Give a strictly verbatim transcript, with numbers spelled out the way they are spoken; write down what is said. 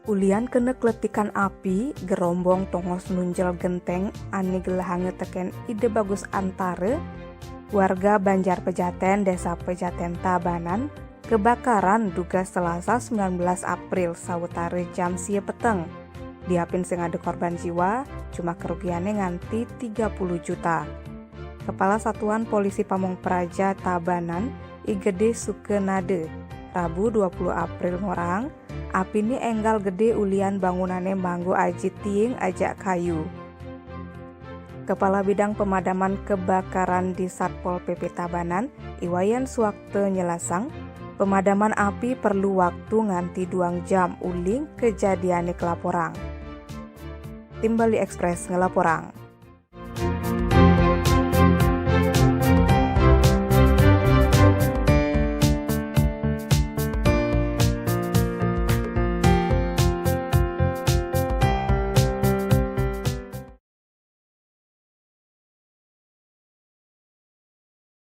Ulian kena keletikan api, gerombong tongos nunjel genteng ane gelahanga teken Ida Bagus Antara, warga Banjar Pejaten, Desa Pejaten Tabanan, kebakaran dugas Selasa sembilan belas April sawetara jam sia peteng. Diapin sing ada korban jiwa, cuma kerugiannya nganti tiga puluh juta. Kepala Satuan Polisi Pamong Praja Tabanan, I Gede Sukenade, Rabu dua puluh April ngorang, api ni enggal gede ulian bangunane manggo aji tiing ajak kayu. Kepala Bidang Pemadaman Kebakaran di Satpol P P Tabanan, I Wayan Suakte nyelasang, pemadaman api perlu waktu nganti duang jam uling kejadiane kelaporang. Tim Bali Express ngelaporang.